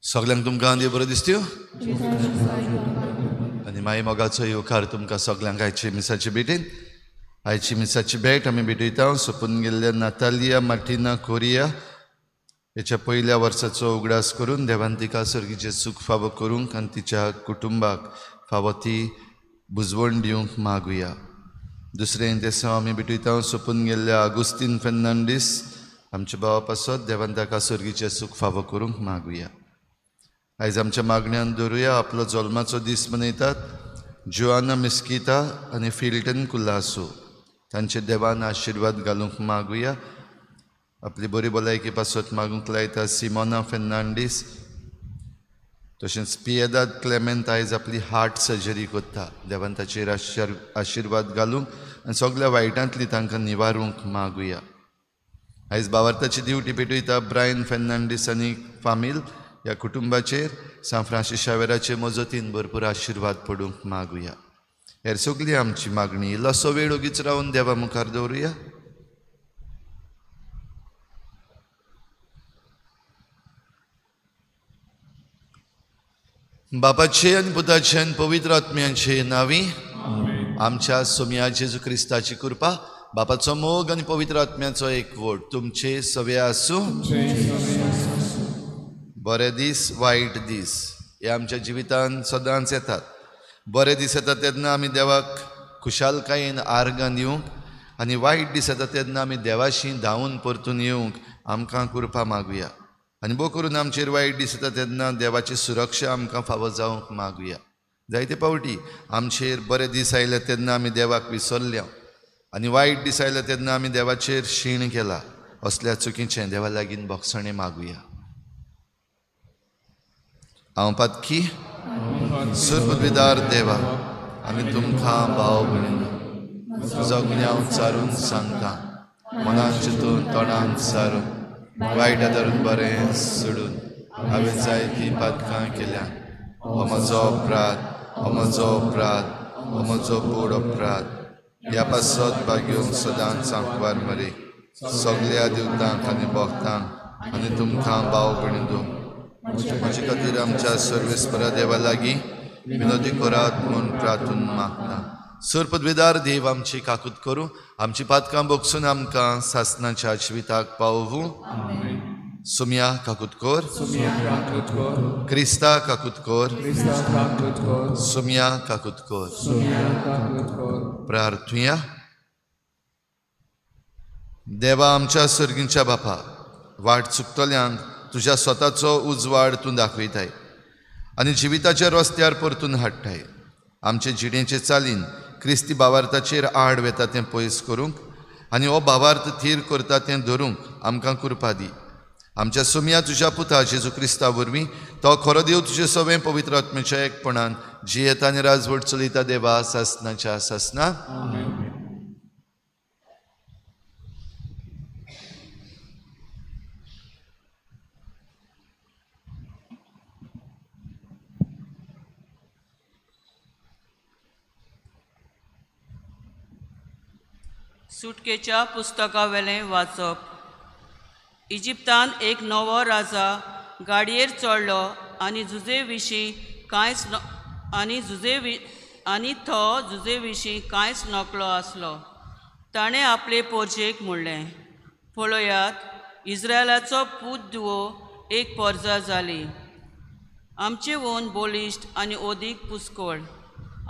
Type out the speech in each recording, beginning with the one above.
सगळ्यांक तुमकां देव बरो दिसत्यो आनी माई मोगाचो येवकार तुमकां सगळ्यांक आयची मिसाची भेटीन. आयची मिसाची भेट आमी भेटयता सोंपून गेल्ल्या नातालिया मार्टिना कोरिया हेच्या पयल्या वर्साचो उगडास करून देवान तिका सर्गीचें सूख फावो करूंक आनी तिच्या कुटुंबाक फावो ती बुजवण दिवंक मागुया. दुसरें तेसांव आमी भेटयता सोंपून गेल्ल्या आगुस्तीन फेर्नांडीस आमच्या भावा पासत देवान ताका सर्गीचें सूख फावो करूंक मागुया. आयज आमच्या मागण्यान दवरुया आपलो जल्माचो दीस मनयतात जुआना मिस्किता आनी फिल्टन कुलासो तांचे देवान आशिर्वाद घालूंक मागुया. आपली बरी भलायकी पासत मागूंक लायता सिमोना फेर्नांडीस तशेंच पियेदाद क्लेमेंत आयज आपली हार्ट सर्जरी करता देवान ताचेर आशिर्वाद घालूंक आनी सगळ्या वायटांतली तांकां निवारूंक मागुया. आयज बावार्थाची दिवटी पेटयता ब्रायन फेर्नांडीस आनी फामील ह्या कुटुंबाचेर सांत फ्रांसीस शावेराचे मजतीन भरपूर आशिर्वाद पडूंक मागुया. हेर सगळी आमची मागणी इल्लोसो वेळ ओगीच रावन देवा मुखार दवरुया. बापाचे आनी पुताचे आनी पवित्र आत्म्याचे नांवी आमच्या सोम्या जेजू क्रिस्ताची कृपा, बापाचो मोग आनी पवित्र आत्म्याचो एकवट तुमचे सवे आसूं. बरे दीस वायट दीस हे आमच्या जिवितान सदांच येतात. बरे दीस येतात तेन्ना आमी देवाक खुशालकायेन आर्गां दिवंक आनी वायट दीस येतात तेन्ना आमी देवाशी धांवून परतून येवंक आमकां कृपा मागुया. आनी बो करून आमचेर वायट दीस येता तेन्ना देवाची सुरक्षा आमकां फावो जावंक मागुया. जायते फावटी आमचेर बरे दीस आयले तेन्ना आमी देवाक विसरल्या आनी वायट दीस आयले तेन्ना आमी देवाचेर शीण केला. असल्या चुकीचें देवा लागीं भोगसणें मागुया. हांव पातकी सुरपदवीदार देवा आमी तुमकां भाव भयणीं तुजो गुन्यांव चारून सांगता मनान चिंतून तोंडान सारून वायट धरून बरें सोडून हांवें जायतीं पातकां केल्या. हो म्हजो अपराध, हो म्हजो अपराध, हो म्हजो बोड अपराध. ह्या पासत भाग्योंक सदांच सांकवार मरे सगल्या देवतांक आनी भक्तांक आनी तुमकां भाव भयणीं म्हजे खातीर आमच्या सर्वेस्परा देवा लागीं विनोदी करात म्हूण प्रार्थून मागता. सरपदवीदार देव आमची काकूत करूं, आमची पातकां बोगसून आमकां सासनाच्या जिविताक पावोवूं. सुम्या काकूत कर, क्रिस्ता काकूत कर, सुम्या काकूत कर. प्रार्थुया. देवा आमच्या सर्गींच्या बापा, वाट चुकतल्यांक तुज्या स्वताचो उजवाड तूं दाखयताय आनी जिविताच्या रस्त्यार परतून हाडटाय. आमचे जिणेचे चालीन क्रिस्ती भावार्थाचेर आड वेता तें पयस करूंक आनी हो भावार्थ थीर करता तें धरूंक आमकां कृपा दी. आमच्या सुमया तुज्या पुता जेजू क्रिस्ता वरवीं तो खरो देव तुजे सवें पवित्र आत्म्याच्या एकपणान जियेता आनी राजवट चलयता देवा सासनाच्या सासना. सुटकेच्या पुस्तकावेलें वाचप. इजिप्तान एक नवो राजा गाडयेर चडलो आनी झुजे विशीं कांयच आनी आनी तो झुजे विशीं कांयच नकळो आसलो. ताणें आपले पोरजेक म्हणलें, पळयात, इस्रायलाचो पूत धुवो एक पोरजा जाली, आमचे वोन बळिश्ट आनी ओदीक पुस्कोळ,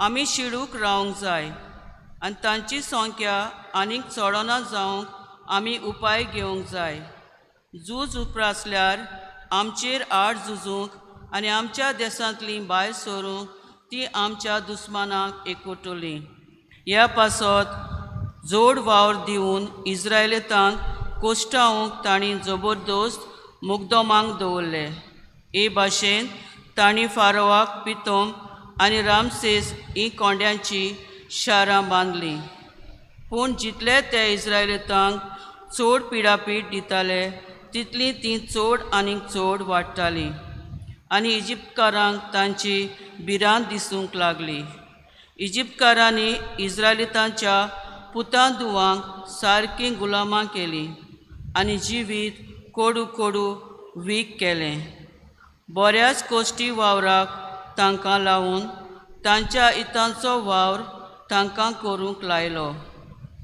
आमी शिडूक रावंक जाय आनी तांची संख्या आनीक चडना जावंक आमी उपाय घेवंक जाय. झूज उप्रासल्यार आमचेर आड झुजूंक आनी आमच्या देशांतलीं भायर सरूंक ती आमच्या दुस्मानाक एकवटली. ह्या पासत जोड वावर दिवन इस्रायलितांक कोश्टावंक तांणी जबरदस्त मुगदमांक दवरले. हे भाशेन तांणी फारोवाक पितोम आनी रामसेस ही कोंड्यांची शारां बांदलीं. पूण जितले ते इस्रायलितांक चड पिडापीड दिताले तितली ती चड आनीक चड वाडटाली आनी इजिप्तकारांक तांची भिरांत दिसूंक लागली. इजिप्तकारांनी इस्रायलितांच्या पुतां धुवांक सारकीं गुलामां केलीं आनी जिवीत कोडू कोडू वीक केलें. बऱ्याच कोश्टी वावराक तांकां लावन तांच्या इतांचो वावर तांकां करूंक लायलो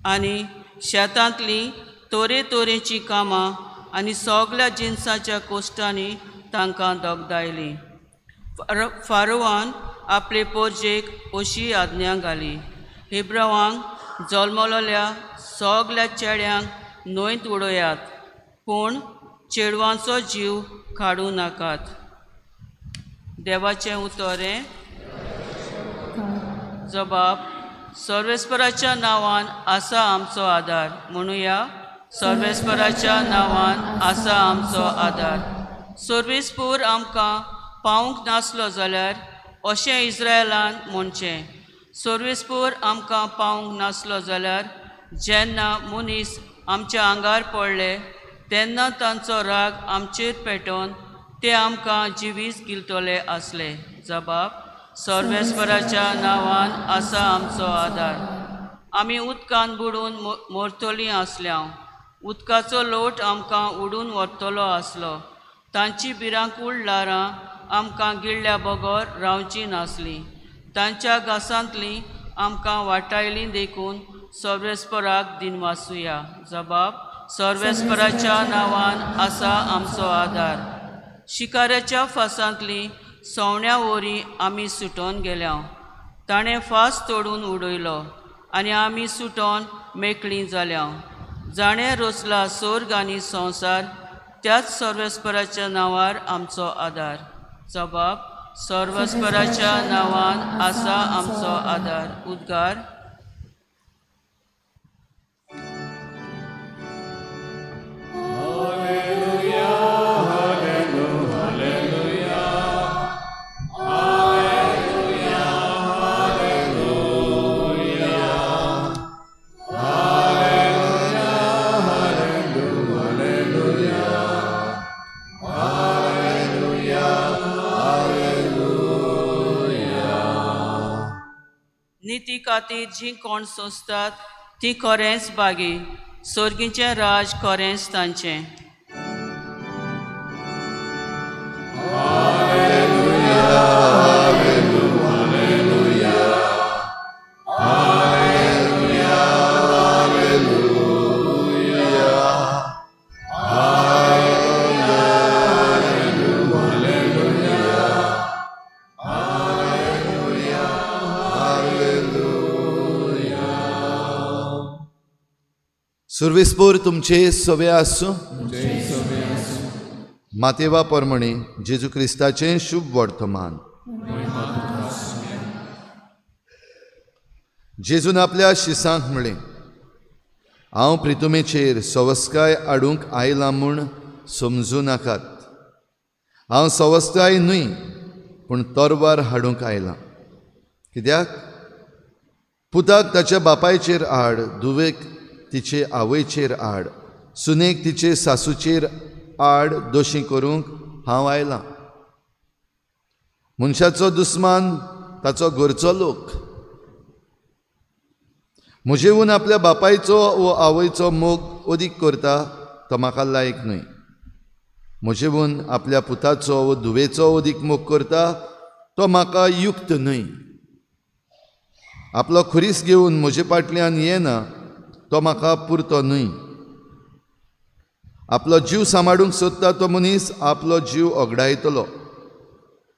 आनी शेतांतलीं तरेतरेचीं कामां आनी सगळ्या जिनसाच्या कोश्टांनी तांकां दगदायलीं. फारोवान आपले पोरजेक अशी आज्ञा घाली, हेब्रावांक जल्मलेल्या सगळ्या चेड्यांक न्हंयत उडयात, पूण चेडवांचो जीव काडूं नाकात. देवाचें उतर हें. जबाब, सर्वेस्पराच्या नांवान आसा आमचो आदार. म्हणुया, सर्वेस्पराच्या नांवान आसा आमचो आदार. सर्वेस्पोर आमकां पावूंक नासलो जाल्यार अशें इस्रायलान म्हणचें, सर्वेस्पोर आमकां पावूंक नासलो जाल्यार जेन्ना मनीस आमच्या आंगार पडले तेन्ना तांचो राग आमचेर पेटोवन ते आमकां जिवीस गिलतले आसले. जबाब, सर्वेस्पराच्या नांवान आसा आमचो आदार. आमी उदकान बुडून मरतलीं आसल्या, उदकाचो लोट आमकां उडून व्हरतलो आसलो, तांची भिरांकूळ ल्हारां आमकां गिळ्ळ्या बगर रावचीं नासलीं, तांच्या घासांतलीं आमकां वाटायलीं देखून सर्वेस्पराक दिनवासुया. जबाब, सर्वेस्पराच्या नांवान आसा आमचो आदार. शिकाऱ्याच्या फासांतलीं सवण्या वरी आमी सुटोन गेल्या, ताणें फास तोडून उडयलो आनी आमी सुटोन मेकळीं जाल्या. जाणें रचला सोर्ग आनी संवसार त्याच सर्वेस्पराच्या नांवार आमचो आदार. जबाब, सर्वेस्पराच्या नांवान आसा आमचो आदार. उद्गार. निती खातीर जीं कोण सोंसतात ती खरेंच बागी, सोर्गीचें राज खरेंच तांचें. सुर्वेस्पोर तुमचे सवे आसूं. मातेवा परमणी जेजू क्रिस्ताचें शुभ वर्तमान. जेजून आपल्या शिसांक म्हणलें, हांव प्रितुमेचेर सवस्काय हाडूंक आयलां म्हूण समजूं नाकात. हांव सवस्काय न्हय पूण तरवार हाडूंक आयलां. कित्याक पुताक ताच्या बापायचेर आड, धुवेक तिचे आवयचेर आड, सुनेक तिचे सासूचेर आड दोशी करूंक हांव आयलां. मनशाचो दुस्मान ताचो घरचो लोक. म्हजेहून आपल्या बापायचो वो आवयचो मोग अदीक करता तो म्हाका लायक न्हय. म्हजेहून आपल्या पुताचो वो धुवेचो अदीक मोग करता तो म्हाका युक्त न्हय. आपलो खुरीस घेवन म्हजे फाटल्यान येना तो म्हाका पुरतो न्हय. आपलो जीव सांबाळूंक सोदता तो मनीस आपलो जीव ओगडायतलो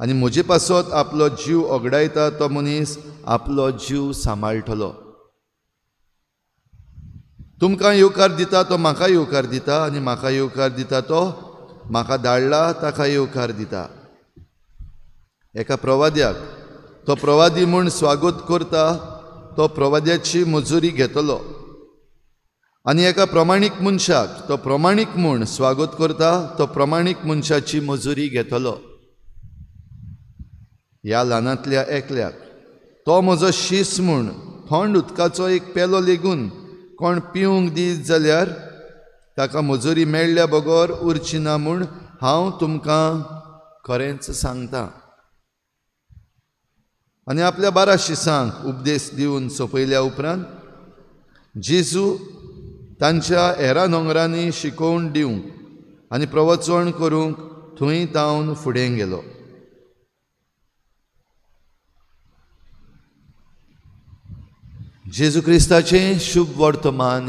आनी म्हजे पासत आपलो जीव ओगडायता तो मनीस आपलो जीव सांबाळटलो. तुमकां येवकार दिता तो म्हाका येवकार दिता आनी म्हाका येवकार दिता तो म्हाका धाडला ताका येवकार दिता. एका प्रवाद्याक तो प्रवादी म्हूण स्वागत करता तो प्रवाद्याची मजुरी घेतलो आनी एका प्रमाणीक मनशाक तो प्रमाणीक म्हूण स्वागत करता तो प्रमाणीक मनशाची मजुरी घेतलो. ह्या ल्हानांतल्या एकल्याक तो म्हजो शीस म्हूण थंड उदकाचो एक पेलो लेगून कोण पिवंक दीत जाल्यार ताका मजुरी मेळ्ळ्या बगर उरची ना म्हूण हांव तुमकां खरेंच सांगता. आनी आपल्या 12 शिसांक उपदेश दिवन सोंपयल्या उपरांत जेजू तांच्या हेरा दोंगरांनी शिकोवन दिवंक आनी प्रवचन करूंक थंय तावन फुडें गेलो. जेजू क्रिस्ताचें शुभ वर्तमान.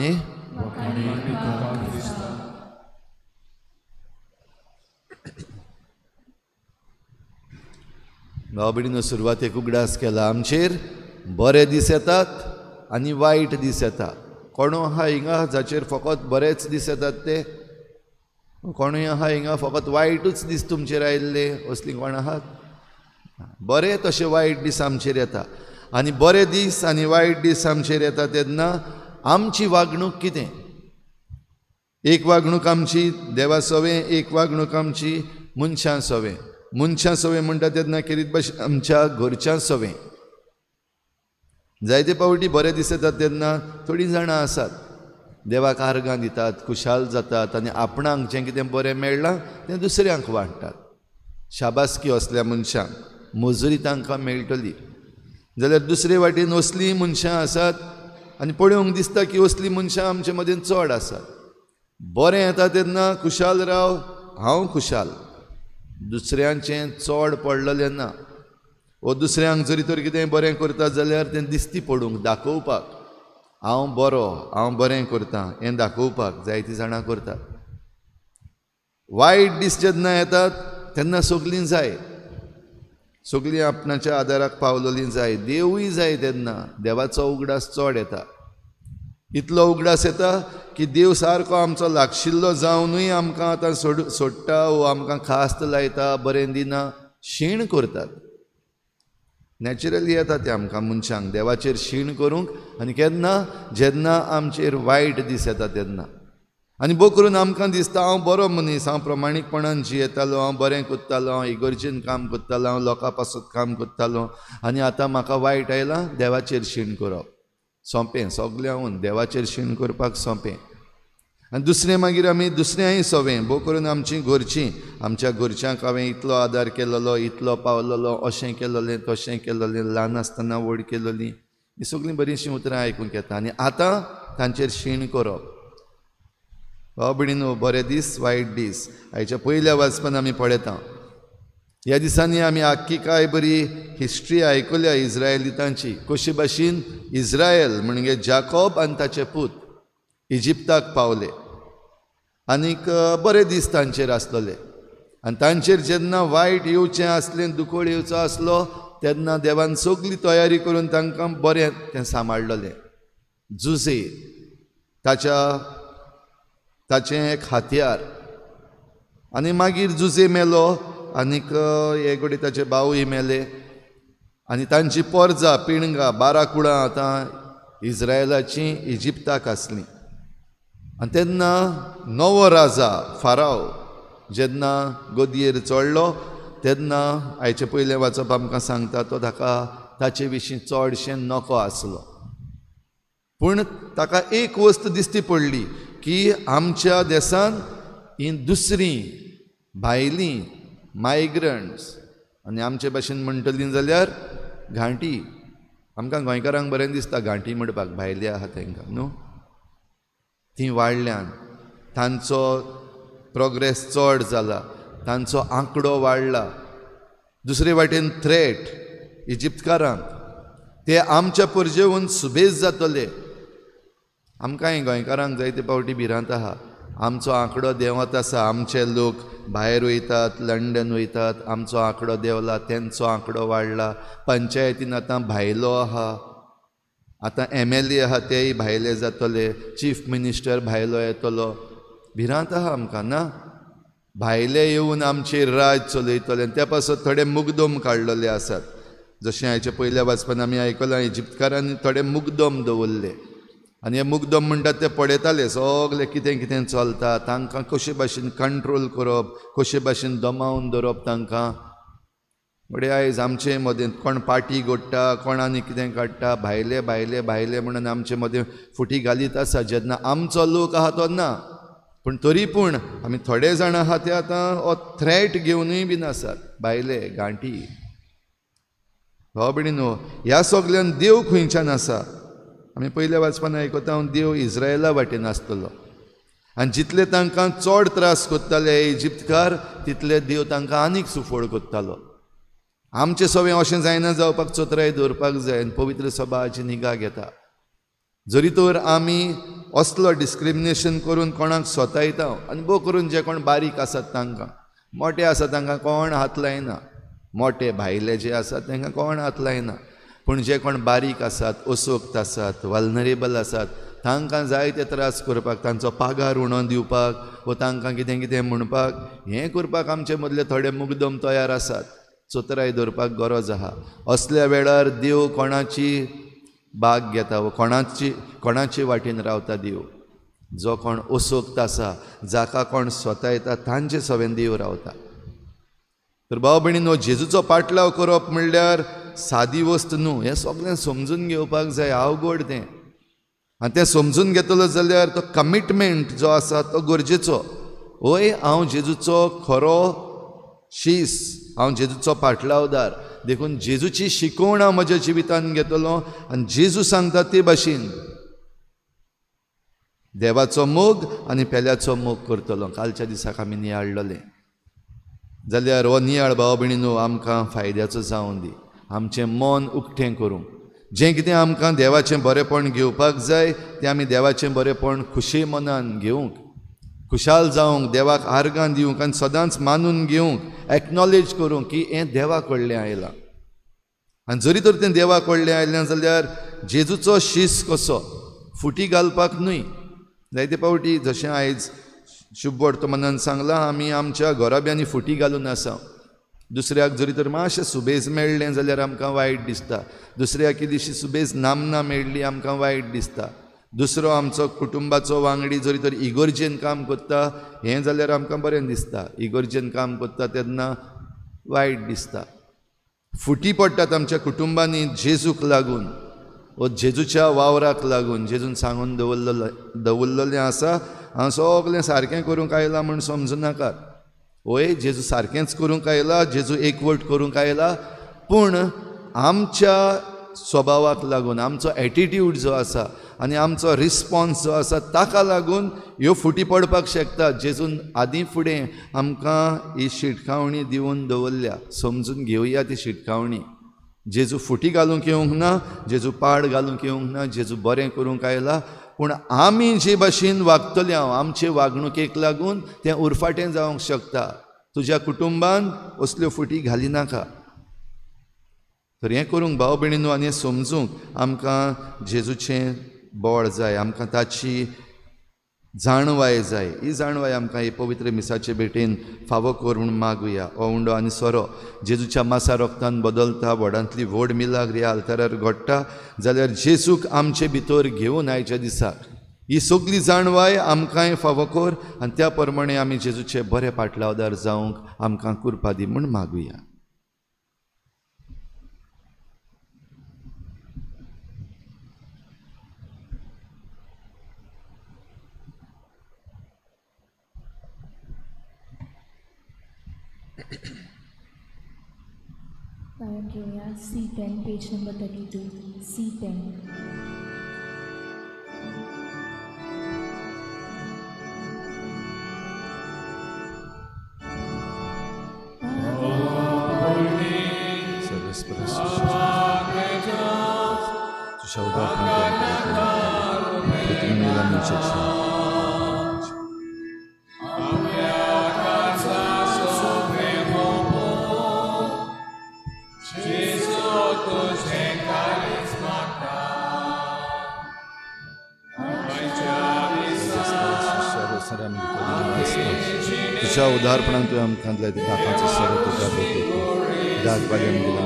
भाव भयणीनो, सुरवातेक उगडास केला आमचेर बरे दीस येतात आनी वायट दीस येता. कोणू आहा हिंगा जाचेर फकत बरेच दीस येतात ते, कोणूय आहा हिंगा फकत वायटूच दीस तुमचेर आयिल्ले, असली कोण आहात? बरे तशे वायट दीस आमचेर येता आनी बरे दीस आनी वायट दीस आमचेर येता तेन्ना आमची वागणूक कितें? एक वागणूक आमची देवा सवें, एक वागणूक आमची मनशां सवें. मनशां सवें म्हणटा तेन्ना खेरीत भाशेन आमच्या घरच्यां सवें. जायते पावटी बरे दीस येतात तेन्ना थोडीं जाणां आसात देवाक आर्गां दितात, खुशाल जातात आनी आपणाक जें कितें बरें मेळ्ळां तें दुसऱ्यांक वांट्टात. शाबासकी असल्या मनशांक, मजुरी तांकां मेळटली. जाल्यार दुसरे वाटेन असलीं मनशां आसात आनी पळोवंक दिसता की असलीं मनशां आमचे मदें चड आसात. बरें येता तेन्ना खुशाल राव, हांव खुशाल, दुसऱ्यांचें चड पडलेलें ना. वो दुसऱ्यांक जरी तर कितें बरें करता जाल्यार तें दिसती पडूंक, दाखोवपाक हांव बरो, हांव बरें करता हें दाखोवपाक जायतीं जाणां करतात. वायट दीस जेन्ना येतात तेन्ना सगलीं जाय, सगलीं आपणाच्या आदाराक पावलेलीं जाय, देवूय जाय. तेन्ना देवाचो उगडास चड येता. इतलो उगडास येता की देव सारको आमचो लागशिल्लो जावनूय आमकां आतां सोडटा वो आमकां खास्त लायता, बरें दिना, शीण करतात. नॅचरली येता तें आमकां मनशांक देवाचेर शीण करूंक. आनी केन्ना? जेन्ना आमचेर वायट दीस येता तेन्ना. आनी भोव करून आमकां दिसता हांव बरो मनीस, हांव प्रमाणीकपणान जियेतालो, हांव बरें करतालो, हांव इगर्जेन काम करतालो, हांव लोकां पासत काम करतालो आनी आतां म्हाका वायट आयलां, देवाचेर शीण करप सोंपें. सगळ्यांहून देवाचेर शीण करपाक सोंपें. आनी दुसरें मागीर आमी दुसऱ्यांय सोवें, भोव करून आमची घरचीं, आमच्या घरच्यांक हांवें इतलो आदार केलेलो, इतलो पावलेलो, अशें केलेलें, तशें केलेलें, ल्हान आसतना व्हड केलेलीं, हीं सगळीं बरींशीं उतरां आयकूंक येता आनी आतां तांचेर शीण करप. भाव भयणीनो, बरे दीस वायट दीस आयच्या पयल्या वाचपान आमी पळयता. ह्या दिसांनी आमी आख्खी काय बरी हिस्ट्री आयकल्या इज्रायलितांची, कशे भाशेन इज्रायल म्हणजे जाकोब आनी ताचे पूत इजिप्ताक पावले आनीक बरे दीस तांचेर आसलेले. आनी तांचेर जेन्ना वायट येवचें आसलें, दुकोळ येवचो आसलो तेन्ना देवान सगली तयारी करून तांकां बरें तें सांबाळलेलें. जुजे ताचें एक हत्यार आनी मागीर जुजे मेलो आनीक हे घडी ताचे भावूय मेले आनी तांची पोरजा पिणगां 12 कुळां आतां इज्रायलाचीं इजिप्ताक आसलीं. आनी तेन्ना नवो राजा फाराव जेन्ना गोदयेर चडलो तेन्ना आयचें पयलें वाचप आमकां सांगता तो ताका ताचे विशीं चडशें नको आसलो. पूण ताका एक वस्त दिसती पडली की आमच्या देशान ही दुसरी भायलीं मायग्रंट्स आनी आमचे भाशेन म्हणटलीं जाल्यार घांटी, आमकां गोंयकारांक बरें दिसता घांटी म्हणपाक, भायली आहा तांकां न्हू, तीं वाडल्यान तांचो प्रोग्रेस चड जाला, तांचो आंकडो वाडला. दुसरे वाटेन थ्रेट इजिप्तकारांक, ते आमच्या पुरजेवन सुबेज जातले. आमकांय गोंयकारांक जायते पावटी भिरांत आहा, आमचो आंकडो देंवत आसा, आमचे लोक भायर वयतात, लंडन वयतात, आमचो आंकडो देंवला, तेंचो आंकडो वाडला. पंचायतीन आतां भायलो आहा, आतां MLA आहा तेय भायले जातले, चीफ मिनिस्टर भायलो येतलो. भिरांत आहा आमकां ना, भायले येवन आमचेर राज चलयतले. आनी त्या पासत थोडे मुगदम काडलेले आसात. जशें आयच्या पयल्या वाचपान आमी आयकलां, इजिप्तकारांनी थोडे मुगदम दवरले आनी हे मुगदम म्हणटात ते पळयताले सगळे कितें कितें चलता, तांकां कशे भाशेन कंट्रोल करप, कशे भाशेन दमावन दवरप तांकां. म्हणजे आयज आमचे मदें कोण पार्टी गोडटा, कोण आनी कितें काडटा, भायले भायले भायले म्हणून आमचे मदें फुटी घालीत आसा. जेन्ना आमचो लोक आहा तो ना, पूण तरी पूण आमी थोडे जाण आहा ते आतां हो थ्रेट घेवनूय बीन आसात, भायले गांठी. भाव भयणीनो, ह्या सगल्यान देव खंयच्यान आसा? आमी पयल्या वाचपान आयकता देव इस्रायला वाटेन आसतलो आनी जितले तांकां चड त्रास करताले इजिप्तकार तितले देव तांकां आनीक सुफळ करतालो. आमचें सगळें अशें जायना जावपाक चतुराय दवरपाक जाय आनी पवित्र सभाची निगा घेता. जरी तर आमी असलो डिस्क्रिमिनेशन करून कोणाक सोतायता आनी भोव करून जे कोण बारीक आसात तांकां, मोटे आसात तांकां कोण हात लायना, मोटे भायले जे आसात तांकां कोण हात लायना, पूण जे कोण बारीक आसात, असोक्त आसात, वल्नरेबल आसात तांकां जायते त्रास करपाक, तांचो पागार उणो दिवपाक वो तांकां कितें कितें म्हणपाक, हें करपाक आमचे मदले थोडे मुगदम तयार आसात. चतुराय दवरपाक गरज आहा. असल्या वेळार देव कोणाची बाग घेता वो कोणाची कोणाची वाटेन रावता देव? जो कोण असोक्त आसा, जाका कोण स्वता येता तांचे सवेन देव रावता. तर भाव भयणीनो, जेजूचो पाटलाव करप म्हणल्यार सादी वस्त न्हू, हें सगळें समजून घेवपाक जाय, अवघड तें. आनी तें समजून घेतलो जाल्यार तो कमिटमेंट जो आसा तो गरजेचो. हय, हांव जेजूचो खरो शीस, हांव जेजूचो पाटलावदार, देखून जेजूची शिकवण हांव म्हज्या जिवितान घेतलो आनी जेजू सांगता ते भाशेन देवाचो मोग आनी पेल्याचो मोग करतलो. कालच्या दिसाक आमी नियाळलें जाल्यार हो नियाळ भाव भयणीनो आमकां फायद्याचो जावन दी. आमचें मन उक्तें करूंक, जें कितें आमकां देवाचें बरेंपण घेवपाक जाय तें आमी देवाचें बरेंपण खुशी मनान घेवंक, खुशाल जावंक, देवाक आर्गां दिवंक आनी सदांच मानून घेवंक, एक्नॉलेज करूंक की हें देवा कडलें आयलां. आनी जरी तर तें देवा कडलें आयलें जाल्यार जेजूचो शीस कसो फुटी घालपाक न्हय. जायते फावटी जशें आयज शुभ वर्तमानान सांगलां, आमी आमच्या घराब्यांनी फुटी घालून आसा. दुसऱ्याक जरी तर मातशें सुबेज मेळ्ळें जाल्यार आमकां वायट दिसता, दुसऱ्याक कितेंशी सुबेज नामना मेळ्ळी आमकां वायट दिसता, दुसरो आमचो कुटुंबाचो वांगडी जरी तर इगोर्जेन काम करता हें जाल्यार आमकां बरें दिसता, इगोर्जेन काम करता तेन्ना वायट दिसता. फुटी पडटात आमच्या कुटुंबांनी जेजूक लागून वो जेजूच्या वावराक लागून. जेजून सांगून दवरलेलें आसा, हांव सगळें सारकें करूंक आयलां म्हूण समजू नाकात. वय, जेजू सारकेंच करूंक आयला, जेजू एकवट करूंक आयला, पूण आमच्या स्वभावाक लागून, आमचो एटिट्यूड जो आसा आनी आमचो रिस्पॉन्स जो आसा ताका लागून ह्यो फुटी पडपाक शकता. जेजून आदीं फुडें आमकां ही शिटकावणी दिवन दवरल्या, समजून घेवया ती शिटकावणी. जेजू फुटी घालूंक येवंक ना, जेजू पाड घालूंक येवंक ना, जेजू बरें करूंक आयला, पूण आमी जे भाशेन वागतले हांव आमचे वागणुकेक लागून तें उरफाटें जावंक शकता. तुज्या कुटुंबान असल्यो फुटी घाली नाका. तर हें करूंक भाव भयणीनो आनी हें समजूंक आमकां जेजूचें बळ जाय, आमकां ताची जाणवाय जाय. ही जाणवाय आमकां ही पवित्र मिसाचे भेटेन फावो कर म्हूण मागुया. हो उंडो आनी सोरो जेजूच्या मासा रोगतान बदलता, व्हडांतली व्हड मिलाग्र ह्या आल्तारार घडटा जाल्यार जेजूक आमचे भितर घेवन आयच्या दिसाक ही सगली जाणवाय आमकांय फावो कर आनी त्या प्रमाणे आमी जेजूचे बरे पाटलावदार जावंक आमकां कृपा दी म्हूण मागुया. गायन घेवया C10, page number 32, C10. तुझ्या उदारपणान तुवें आमकां दिल्या ती दातांचो सरो तुज्या भेटेक दाखवाले आमगेल्या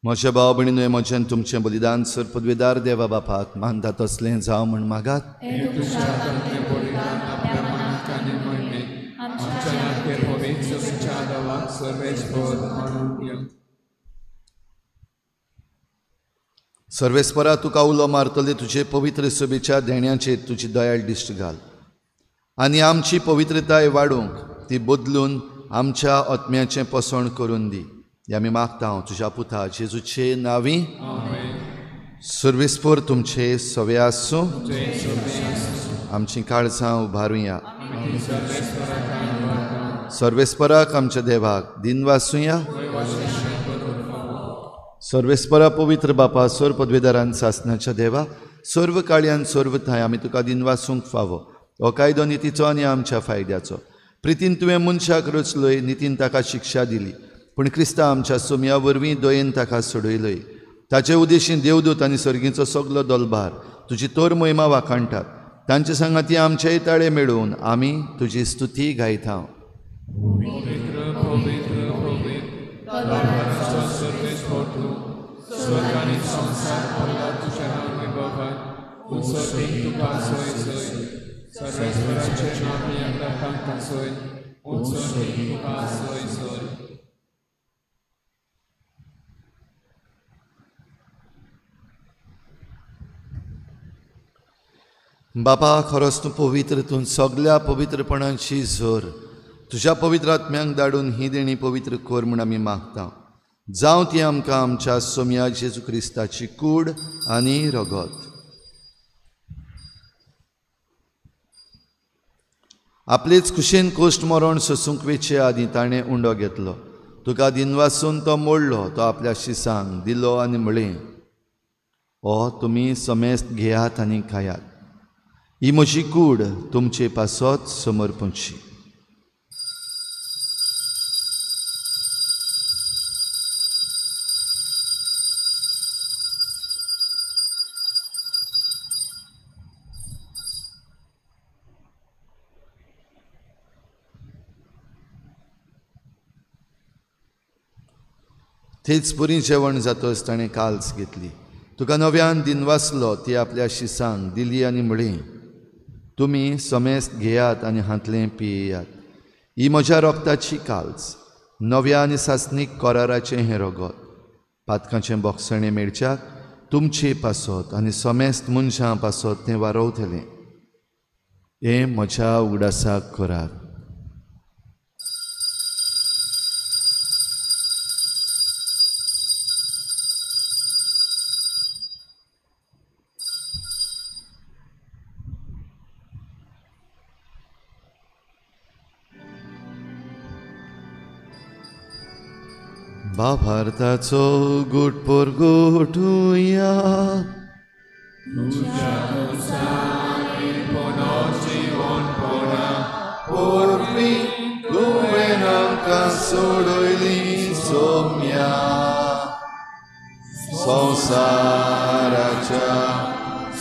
म्हज्या भाव भयणीनो, म्हजें तुमचें बलिदान सर पदवेदार देवा बापाक मानता तसलें जावं म्हूण मागात. सर्वेस्परा तुका उलो मारतले तुजे पवित्र सभेच्या देण्याचेर तुजी दयाळ दिश्ट घाल आनी आमची पवित्रताय वाडोवंक ती बदलून आमच्या आत्म्याचें पोसण करून दी. हे आमी मागता हांव तुज्या पुता जेजूचे नांवी. सर्वेस्पर तुमचे सवे आसूं. आमचीं काळजां उबारुया. सर्वेस्पराक आमच्या देवाक दिनवासुया. सर्वेस्परा पवित्र बापा, सर्व पदवेदारान सासनाच्या देवा, सर्व काळयान सर्व थांय आमी तुका दिनवासूंक फावो. हो कायदो नितीचो आनी आमच्या फायद्याचो. प्रितीन तुवें मनशाक रचलोय, नितीन ताका शिक्षा दिली, पूण क्रिस्ता आमच्या सोम्या वरवीं दयेन ताका सोडयलोय. ताचे उद्देशीन देवदूत आनी सर्गीचो सगलो दलभार तुजी तोर महिमा वाखाणटात. तांचे सांगाती आमचेय ताळे मेळोवन आमी तुजी स्तुती गायता. बापा, खरोच तूं पवित्र, तूं सगल्या पवित्रपणाची झर. तुज्या पवित्र आत्म्यांक धाडून ही देणी पवित्र कर म्हूण आमी मागता. जावं ती आमकां आमच्या सोम्या जेजू क्रिस्ताची कूड आनी रगत. आपलेच खुशेन कोश्ट मरण सोसूंक वेचे आदीं ताणें उंडो घेतलो. तुका दिनवासून तो मोडलो, तो आपल्या शिसांक दिलो आनी म्हळें, ओ तुमी समेस्त घेयात आनी खायात, ही म्हजी कूड तुमचे पासत समर्पणची. थंयच पुरी जेवण जातच ताणें काल्स घेतली, तुका नव्यान दिनवासलो, ती आपल्या शिसांक दिली आनी म्हळें, तुमी समेस्त घेयात आनी हांतलें पियेयात, ही म्हज्या रोगताची काल्स, नव्या आनी सासणीक कराराचें हें रगत, पातकांचें बोगसणें मेळच्याक तुमचे पासत आनी समेस्त मनशां पासत तें वारवतलें. हें म्हज्या उगडासाक करात. भारताचो गुट परगटुया, पोरवीं तुवें आमकां सोडयली सोम्या, संवसाराच्या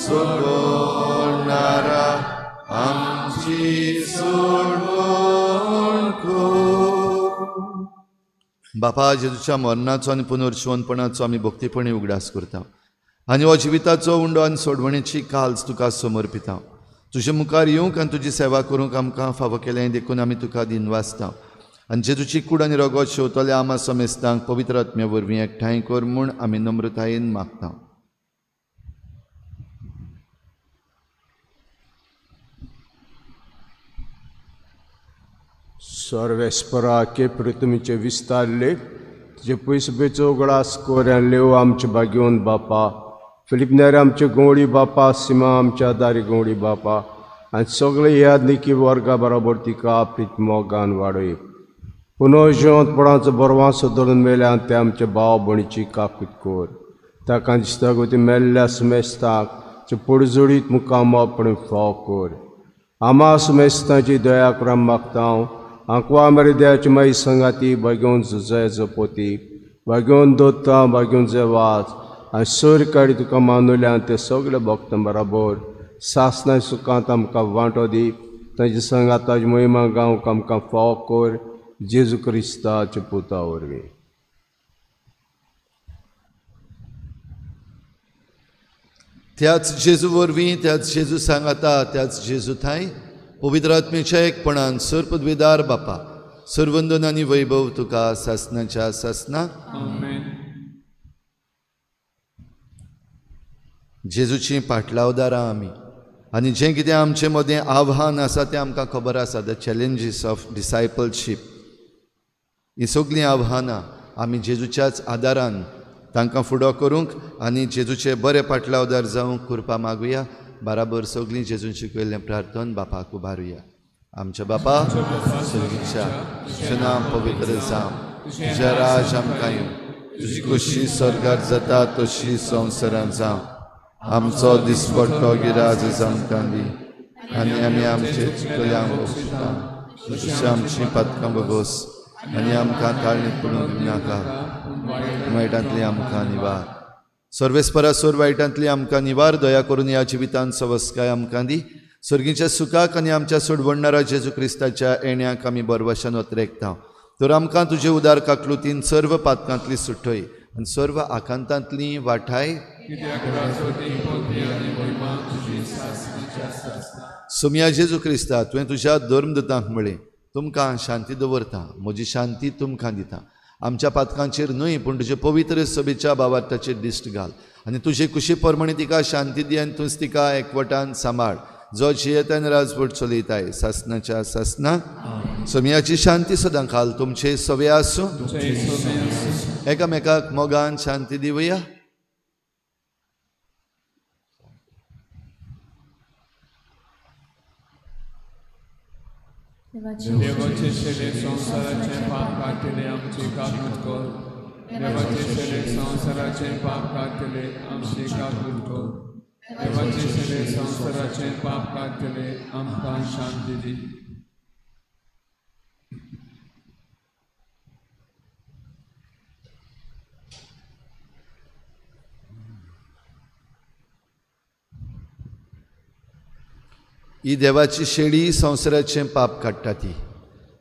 सोडणारा आमची सोडवण कर. बापा, जेजूच्या मरणाचो आनी पुनर्जिवनपणाचो आमी भक्तीपणी उगडास करता आनी हो जिविताचो उंडो आनी सोडवणेची काल्स तुका समर्पिता. तुजे मुखार येवंक आनी तुजी सेवा करूंक आमकां फावो केलें देखून आमी तुका दिनवासता. आनी जेजूची कूड आनी रगत शेवतल्या आमा समेस्तांक पवित्र आत्म्या वरवीं एकठांय कर म्हूण आमी नम्रतायेन मागता. सर्वेस्परा के पृथ्वीचे विस्तारले तुजे पयस बेचो उगडास कोऱ्यान लेव आमचे भाग्योन बापा फिलीप नेर आमचे गवळी बापा सीमा आमच्या दारी गवळी बापा आनी सगळे यादनिकी वर्गा बरोबर तिका आपली मोगान वाडय पुनः जिवंतपणाचो बरवांसो धरून मेल्यान ते आमचे भाव भयणीची काकूत कोर ताका दिसता गो ती मेल्ल्या सुमेस्ताक पुडजोडीत मुखार मोपण फाव कोर आमा सुमेस्तांची दया करून मागता हांव आंकवा मरे देवाची माई संगाती भाग्योन जय जपोती भाग्योन दोता भाग्योन जय वाच आनी सोर काडी तुका मानुल्यान ते सगळे भक्तां बराबर सासना सुखांत आमकां वांटो दी तांचे संगाताची महिमा गावंक आमकां फाव कोर जेजू क्रिस्ताच्या पुता वरवीं. त्याच जेजू वरवीं त्याच जेजू सांगाता त्याच जेजू थांय पवित्र आत्म्याच्या एकपणान सर पदवीदार बापा सरवंदन आनी वैभव तुका सासनाच्या सासना. जेजूची पाटलावदारां आमी आनी जें कितें आमचे मदें आव्हान आसा तें आमकां खबर आसा, the challenges of discipleship. हीं सगळीं आव्हानां आमी जेजूच्याच आदारान तांकां फुडो करूंक आनी जेजूचे बरे पाटलावदार जावंक कृपा मागुया. बराबर सगळीं जेजून शिकयल्लें प्रार्थन बापाक उबारुया. आमच्या बापा सर्गीच्या, तुजें नांव पवित्र जावं, तुजें राज आमकां येवं, तुजी खोशी स्वर्गार जाता तशी संवसारांत जावं. आमचो दिसपट्टो गिराज आमकां दी आनी आमी आमचे चुकल्यांक बक्षिता तशीं आमचीं पातकां बगोस आनी आमकां ताळणीत पडूंक दिवनाका, वायटांतली आमकां निवार. सर्वेस्परा सोर वायटांतली आमकां निवार. दया करून ह्या जिवितांत सवस्काय आमकां दी. सर्गीच्या सुखाक आनी आमच्या सोडवणणारा जेजू क्रिस्ताच्या येण्याक आमी बरवशान ओतरेकता. तर आमकां तुजे उदार काकलुतीन सर्व पातकांतली सुटय आनी सर्व आकांतांतली वाठाय. सोमया जेजू क्रिस्ता, तुवें तुज्या धर्मदूतांक म्हळें, तुमकां शांती दवरता, म्हजी शांती तुमकां दिता. आमच्या पातकांचेर न्हय पूण तुजे पवित्र सभेच्या भावार्थाचेर दिश्ट घाल आनी तुजे कुशी प्रमाणे तिका शांती दी आनी तूंच तिका एकवटान सांबाळ, जो जियेतान राजवट चलयताय सासनाच्या सासना. सोमयाची शांती सदां खाल तुमचे सवे आसूं. एकामेकाक मोगान शांती दिवया. देवाचे शेले संवसाराचे पाप काडटले आमचे काकूत कर. देवाचे शेले संवसाराचे पाप काडटले आमचे काकूत कर. देवाचे शेले संवसाराचे पाप काडटले आमकां शांती दी. ही देवाची शेळी संवसाराचें पाप काडटा. ती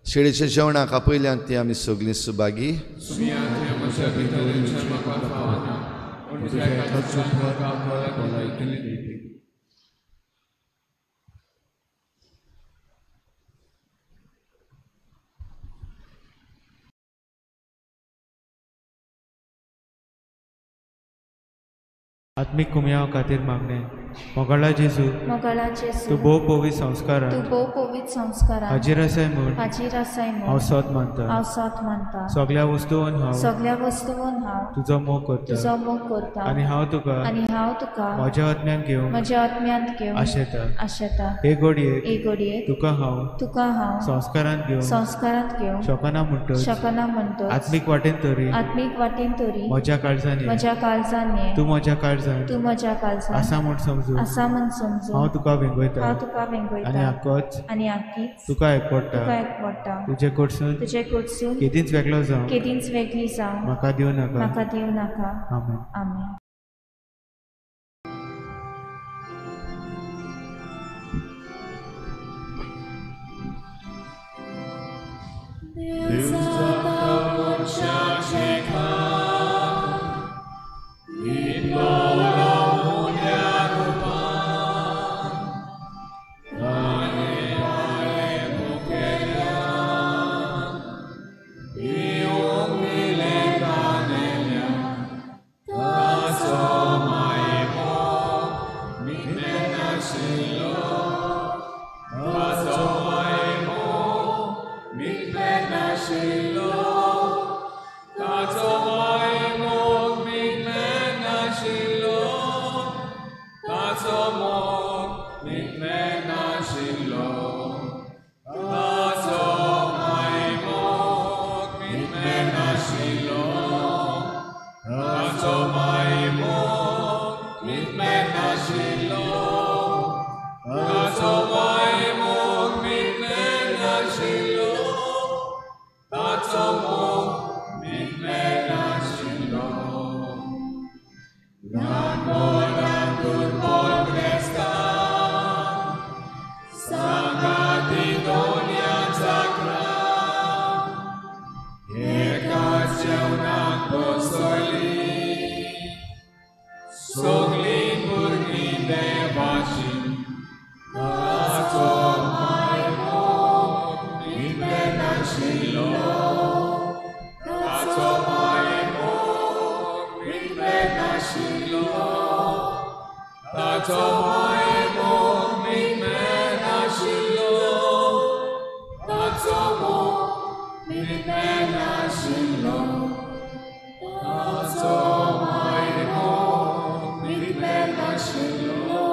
शेळीच्या जेवणाक आपयल्यान ती आमी सगळीं सुभागी. आत्मीक कुमयाव खातीर मागणें. मोगाळा जेजू, तूं भोव पवित्र संस्कारान हाजीर आसाय म्हूण हांव सत मानता. सगळ्या वस्तून हांव तुजो मोग करता आनी हांव तुका म्हज्या आत्म्यान घेवंक आशेता. हे घडयेक तुका हांव संस्कारांत घेवंक शकना म्हणटच आत्मीक वाटेन तरी म्हज्या काळजान ये, तूं म्हज्या काळजान आसा म्हूण समजून हांव तुका वेंगयता आनी आक्कीच तुका एकवटा. तुजे कडसून केदींच वेगळो जावं म्हाका दिवं नाका. आमेन. आमेन. That's मिटमेनाशिल्लो ताचो मायमोग मिटमेनाशिल्लो ताचो मायमोग मिटमेनाशिल्लो ताचो मायमोग मिटमेनाशिल्लो ताचो मोग मिटमेनाशिल्लो ल्हान व्हडान दुर्बळ क्रिस्तांव सांगाती दोनया चाकरां एकाच जेवणाक बसयली सगळीं भुरगीं देवाची ताचो मायमोग मिटमेनाशिल्लो ताचो मायमोग मिटमेनाशिल्लो ताचो मायमोग मिटमेनाशिल्लो ताचो मोग मिटमेनाशिल्लो ताचो मायमोग मिटमेनाशिल्लो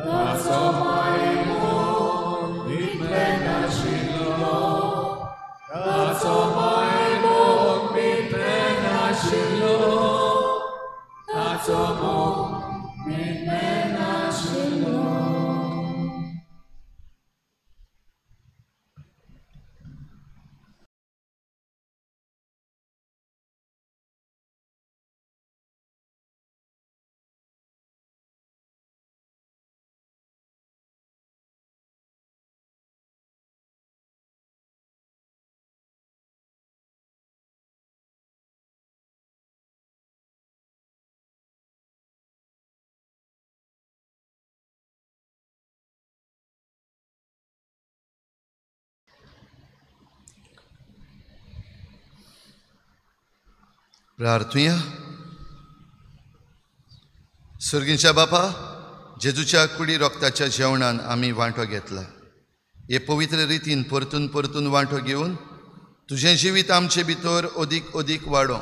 ताचो मायमोग मिटमेनाशिल्लो ताचो मायमोग मिटमेनाशिल्लो ताचो मोग मिटमेनाशिल्लो. प्रार्थुया. सर्गींच्या बापा, जेजूच्या कुडी रोगताच्या जेवणान आमी वांटो घेतला. हे पवित्र रितीन परतून परतून वांटो घेवन तुजें जिवीत आमचे भितर अदीक अदीक वाडो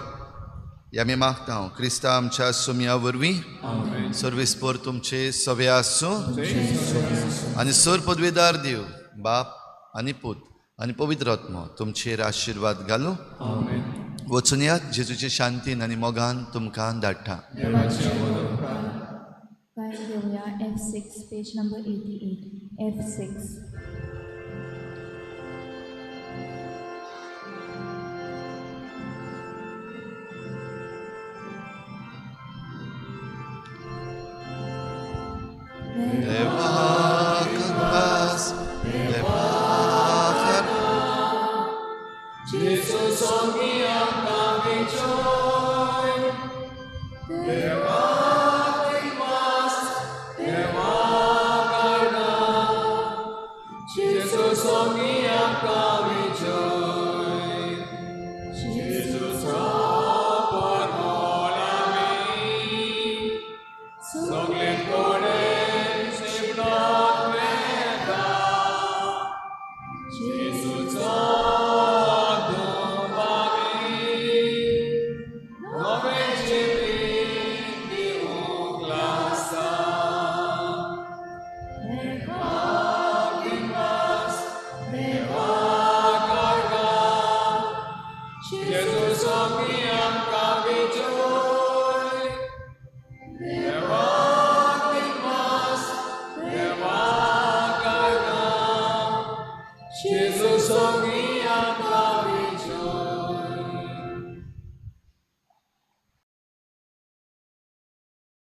हे आमी मागता क्रिस्ता आमच्या सुमया वरवीं. सर्वीस पर तुमचे सवे आसूं आनी सर पदवेदार देव बाप आनी पूत आनी पवित्र आत्मो तुमचेर आशिर्वाद घालूं. वचून यात जेजूचे शांतीन आनी मोगान तुमकां धाडटा. गायन घेवया F6 page number 88 F6. देवाक वास देवाक Jesus only आमकां विजय देवाक वास देवाक आर्गां Jesus only आमकां विजय Jesus परमोल आमी सगळे कडेन शिंपडत वेता जेजूचो Jesus, only I'm